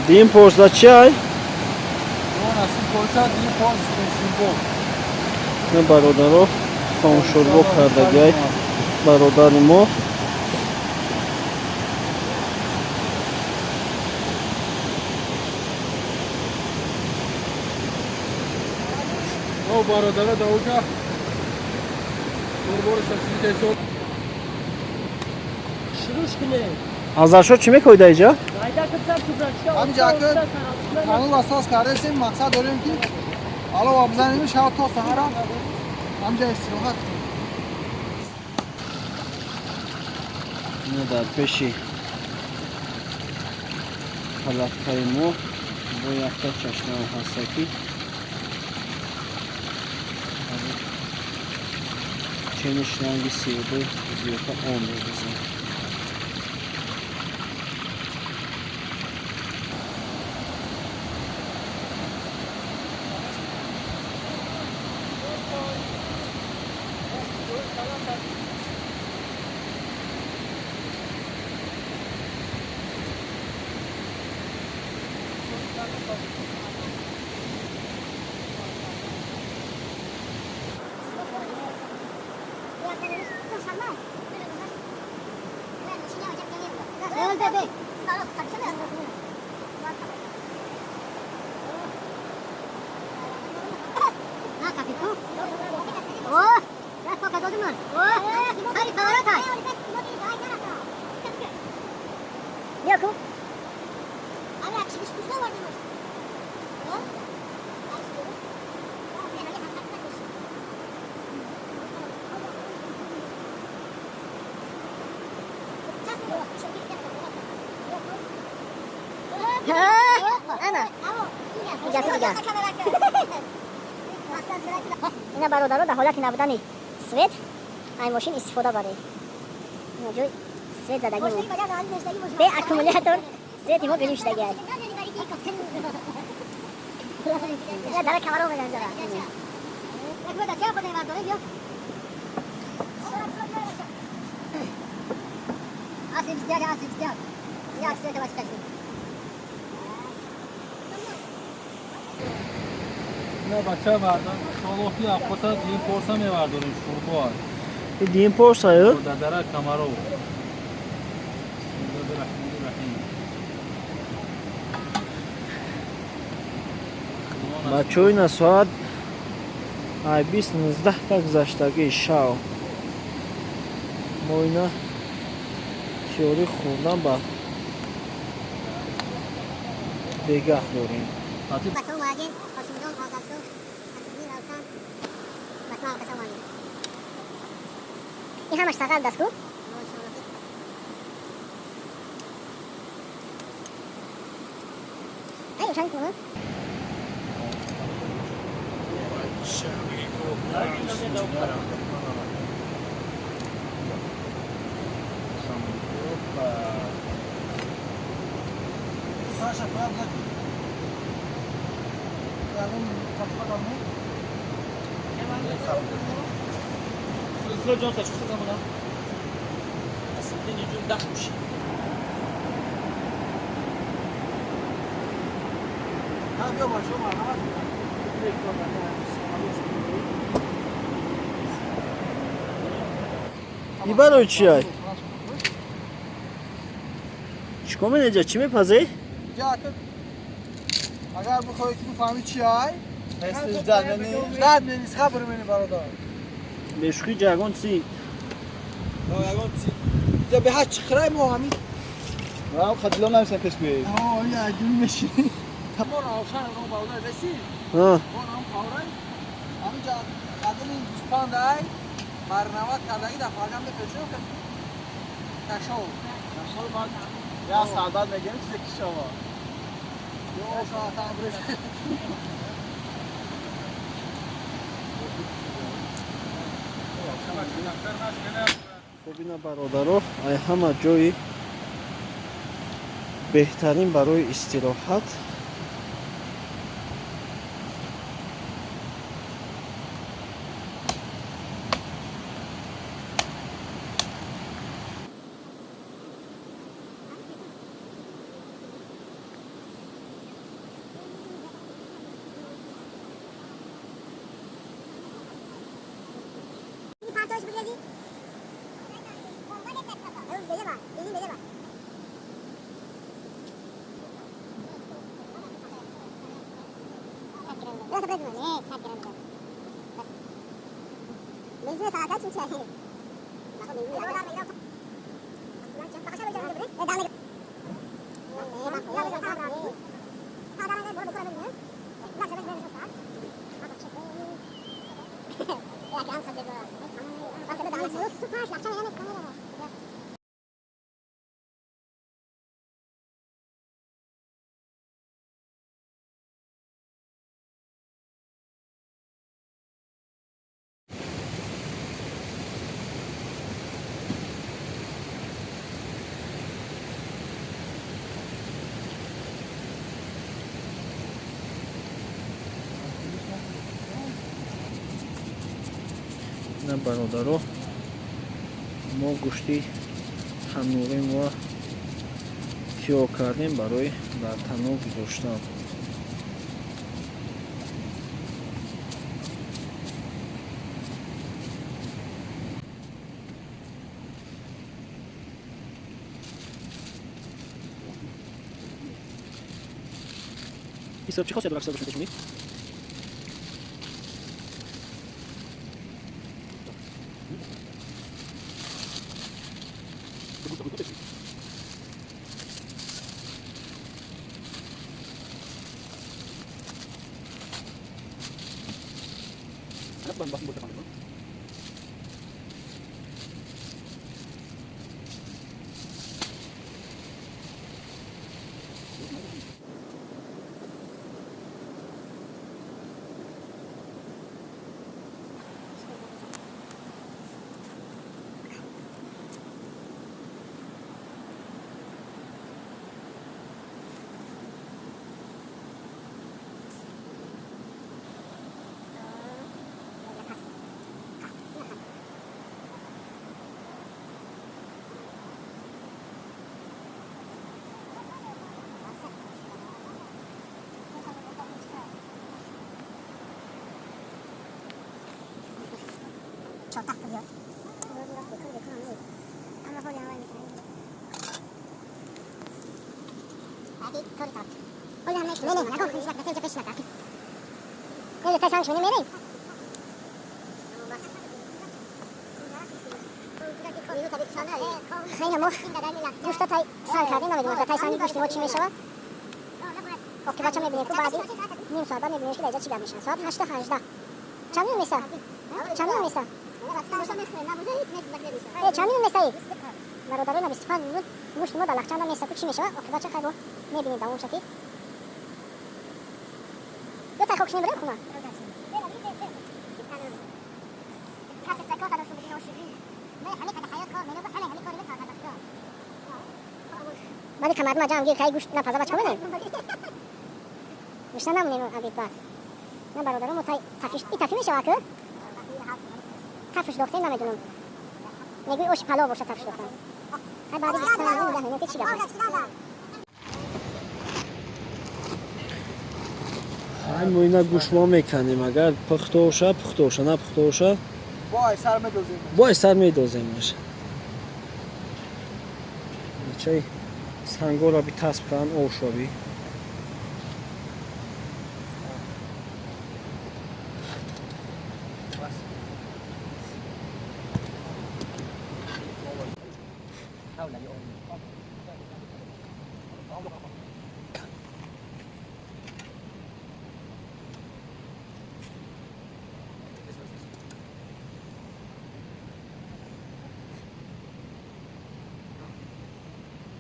Дим порса чи ай? Не бародаро, хомшӯрбо кардагиай бародари мо. Бародара даоҷа шӯрборо шашидесо. Азаршо чӣ мекоҳӣ дар иҷа? Ҳаминҷа канул асос кардасем, мақсад дорем ки алова бизанем, шаб то саҳара ҳаминҷа истироҳат кунем. Ина дар пеши палаткаи мо бо якта чашмаам ҳаста ки чениш ранги сиёду зиёда он мерезад. Ина бародаро, дар ҳолати набудани свет ай мошин истифода баред. Ина ҷой свет задагӣ бе аккумулятор свети мо гирифт шудагӣ. Ина дара камаро мезанем зара. На бача вардан шолохи апқота дим порса мевардорем шӯрбо. Дим порса ё? Дар дара Камаров. Бисмиллоҳи раҳмони раҳим. Бачаҳо, ина соат ай 20:19 та гузаштагии шав. Мо ина тиёрӣ хӯрдан ба бегаҳ дорем. Ин ҳамаш сағал даст ку? Ай, ушан ку? Саша, правда? Ягон чапка дамо? Ҷон, сачхута замона. Асилдин ҷун дахмуши. Ҳа, биё бачаҳо, марҳамат. И барои чи ай? Чӣ кор менеҷа? Чӣ мепазӣ? Инҷа агар бихоҳӣ ки бифаҳмӣ чи ай, ждать мени, сабр мени, бародар. Бешухӣ ҷа ягон чи Ягон чи инҷа беҳад чихрай мо ҳамин. Хадило намесам пеш биёед. Ин аҷуни мешинӣ. Мо равшан ро бародар деси? Ҳа. Мо нам қаврай. Ҳаминҷа қадами гӯспанд ай барнават кардаги дар фаргам мепечо кашол. Кашол баъд я саат мегирем чизе кишава. Ё шоата абрес. Хуб, ина бародаро, ай ҳама ҷои беҳтарин барои истироҳат. На, бародаро, мо гӯшти таннурӣ мо тиёр кардем барои дар таннур гузоштан. Чӣ хосият дорад гӯшти пешонӣ? Гӯшти мо чӣ мешавад? Оқибатша мебинем, ку баъди ним соат баъд мебинем, ки дар инҷа чӣ гап мешавад. Соат 8:18. Чанд минут меса? Чанд минут меса? Чанд минут месаи? Бародаро, на 25 минут гӯшти мо дар лахчанда меса, ку чӣ мешавад? Оқибатша хай бо мебинем давомша ки. Ё тай хокшини бирем хуна? Баъди камардума ҷамъ гир кай гӯшт напаза, бача менем? Гӯшта намонем абид баъд. На, бародаро, мо тай тафиш, и тафи мешава ку? Тафиш дохтем, намедонам. Мегӯи оши палов боша тафиш дохтам. Хай баъди 25 минут нигоҳ мекунем, ки чӣ гап аст. Хай мо ина гӯшмо меканем, агар пухта боша, пухта боша, напухта боша, бо ай сар медозем. Бо ай сар медоземаш. Чай сангора битасб кан ошоби.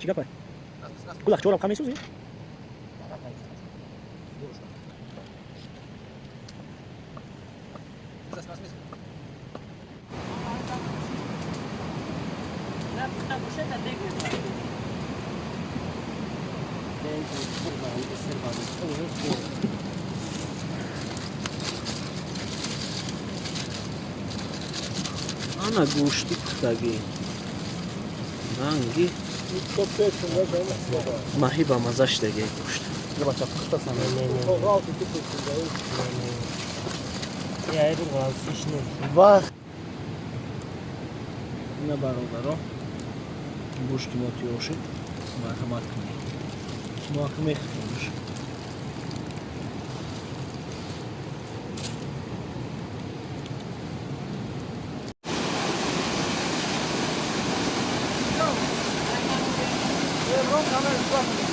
Чӣ гапай? Гулах чорам кам месӯзӣ? Ана гӯшти пухтагӣ. Ранги маҳӣ ба маза шидаги гӯшт. Ина, бародаро, гӯшти мо тиёр шуд, марҳамат кунед. Мо ака мехӯремш. Худо.